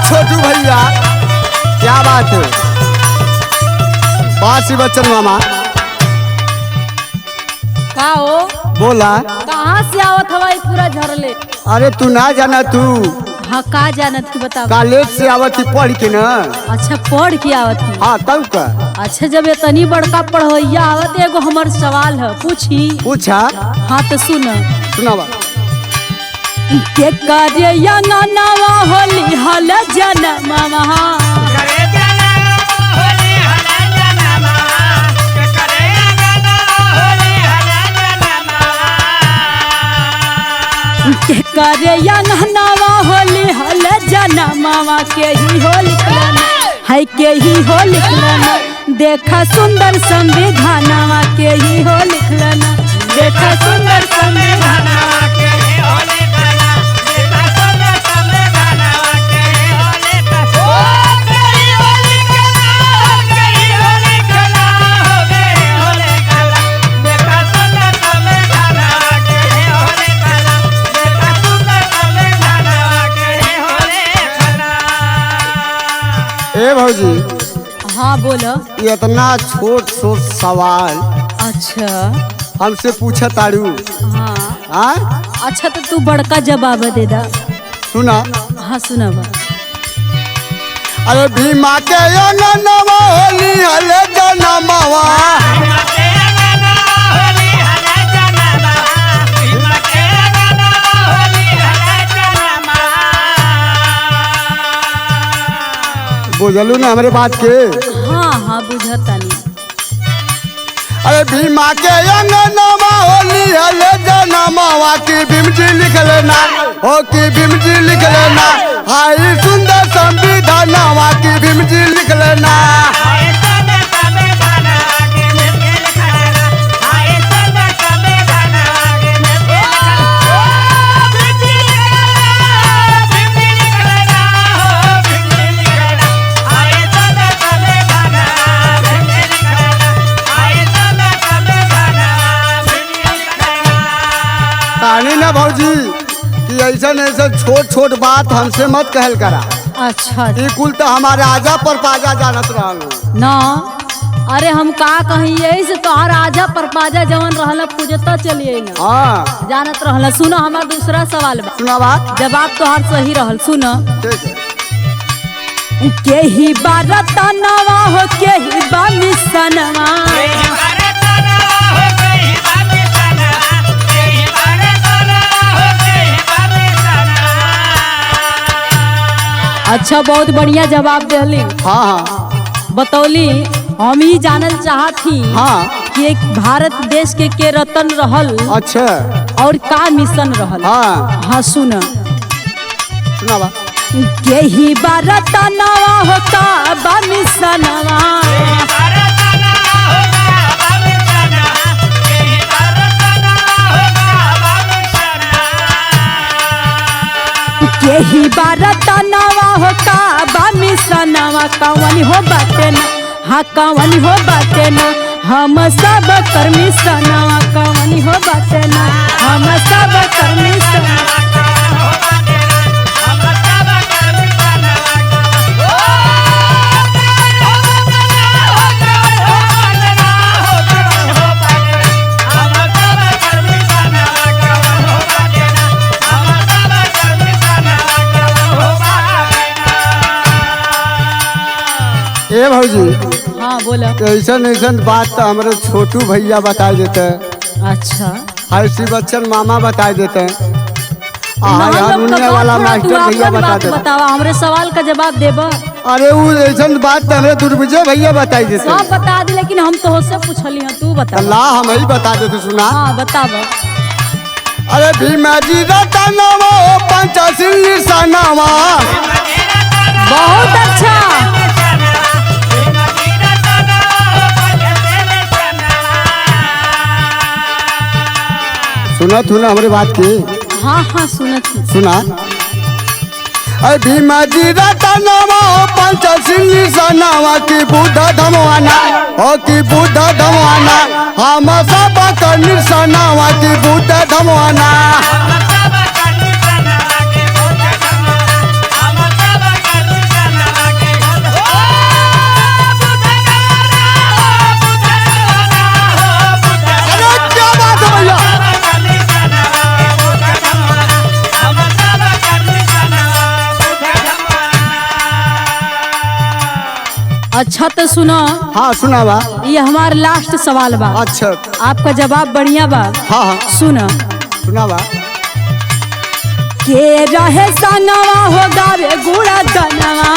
छोटू भैया, क्या बात है। बासी बच्चन मामा का हो? बोला। कहाँ से आवत हवा ई पूरा झरले? अरे तू ना जाना तू। हाँ का जानत की बताओ। कॉलेज से आवत ही पढ़ के ना। अच्छा पढ़ के आवत ही। हाँ तब का। अच्छा जब इतनी बड़का पढ़वैया आवत, एगो हमर सवाल है, पूछी? पूछा। हाँ तो सुन। सुनावा। के कार्य अंगनवा होली हल जनमवा, के करे अंगनवा होली हल जनमवा, के ही हो लिखलन है, के ही हो लिखलन देखा सुंदर संविधानवा, के ही हो लिखलन देखा सुंदर संविधानवा। ए भौजी। हाँ बोलो। इतना छोट छोट सवाल अच्छा हमसे पूछा तारू? हाँ। हाँ? अच्छा तो तू बड़का जवाब दे दा। सुना। हाँ सुनावा। अरे भीमा के अंगनवा होली हले जनमवा, बुझलू ना हमारे बात के? हाँ हाँ बुझतानी। अरे भीमा के अंगनवा होली हले जनमवा, की भीम जी लिख लेना हो, की भीम जी लिख लेना हाय सुंदर संविधानवा, की भीम जी लिख लेना। कहानी ना भौजी कि ऐसा ऐसा छोट छोट बात हमसे मत कहल करा। अच्छा ई कुल तो हमारे आजा पर पाजा जानत रहल ना। अरे हम का कहीं यही से तोहर आजा पर पाजा जवन रहल पूजता चलिए ना। हाँ जानत रहल। सुनो हमार दूसरा सवाल बा। सुना बात। जवाब तोहर सही रहल। सुनो। ठीक है। के ही बारतनवा हो, के ही बा मिसनवा, अच्छा बहुत बढ़िया जवाब दिली। हाँ हाँ बतौली। हम ही जानल चाहत ही हाँ कि एक भारत देश के रतन रहल। अच्छा। और का मिशन रहल। हाँ हाँ सुन। सुनावा। के ही बारतनवा हो का बा मिशनवा, के ही बारतनवा हो का बा मिशनवा, कवन हो बाटे ना, हाँ कवन हो बाटे ना हम सब कर्मी सनवा, कवन हो बाटे ना हम सब कर्मी सनवा। ए भौजी। हाँ बोलो। ऐसा ऐसा बात तो हमारे छोटू भैया बता देते। अच्छा। हर्षी बच्चन मामा बता देते। हारमोनिया वाला मास्टर भैया बता देते। बतावा हमरे सवाल का जवाब देबा। अरे वो ऐसा बात तो हमारे दुर्विजय भैया बता देते। सब बता दे लेकिन हम तो से पूछली हूँ, तू बता। ला हम ही बता देते। सुना। हाँ बतावा। अरे भीमा जी रतनवा पंचाशील निशानवा। बहुत अच्छा। सुना तू ना हमारे बात की? हाँ हाँ सुनत हूँ। सुना। अरे भीमा जी रतनवा पंचाशील निशानवा, की बुद्ध धमवाना हो, की बुद्ध धमवाना हम सब कर निशानवा, की बुद्ध धमवाना। अच्छा तो सुनो, हाँ सुनावा। ये हमार लास्ट सवाल बा। अच्छा। आपका जवाब बढ़िया बा। हाँ हाँ। सुनो। सुनावा। के रहे संगवा हो गावे गुड़ा गनवा।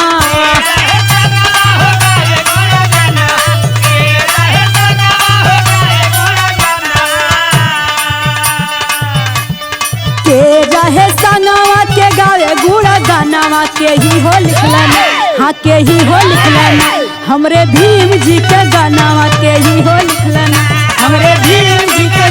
के रहे संगवा के गावे गुड़ा गानावा के ही हो लिखलन, हाँ के ही हो लिखलन हमरे भीम जी के गानावा के ही हो लिखलन हमरे भीम जी के।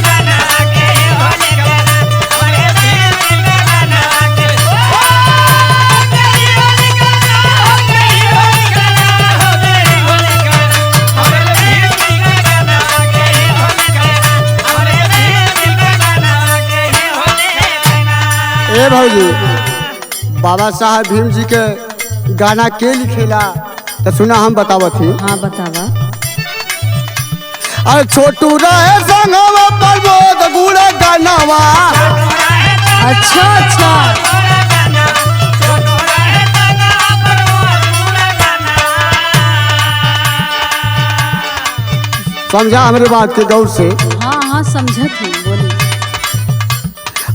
ए भाजी, बाबा साहब भीम जी के गाना के लिखेला तो सुना हम बतावत ही। हाँ बतावा। अरे छोटू रहे संगवा प्रमोद गुड़ा गानावा। अच्छा अच्छा। समझा हमरे बात के गौर से। हाँ हाँ समझत हूँ, बोली।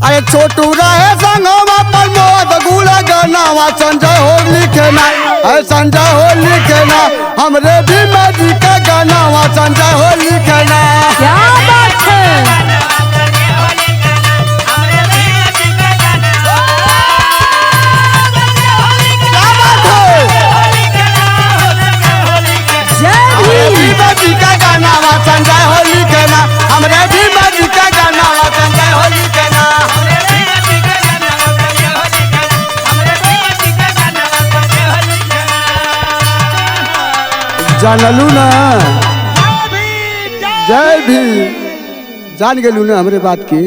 अरे छोटू रहे संगवा प्रमोद गुड़ा गानावा संजय हो लिखेना, अरे संजय हो लिखेना हमरे भीम जी के गानावा संजय हो लिखेना। क्या बात है। क्या बात है। जय हमरे भीम। भीम जी का गानावा संजय हो लिखेना, हमरे भीम जी का गानावा संजय हो लिखेना। जानलू ना? जय भीम। जान गेलू ना हमरे बात की?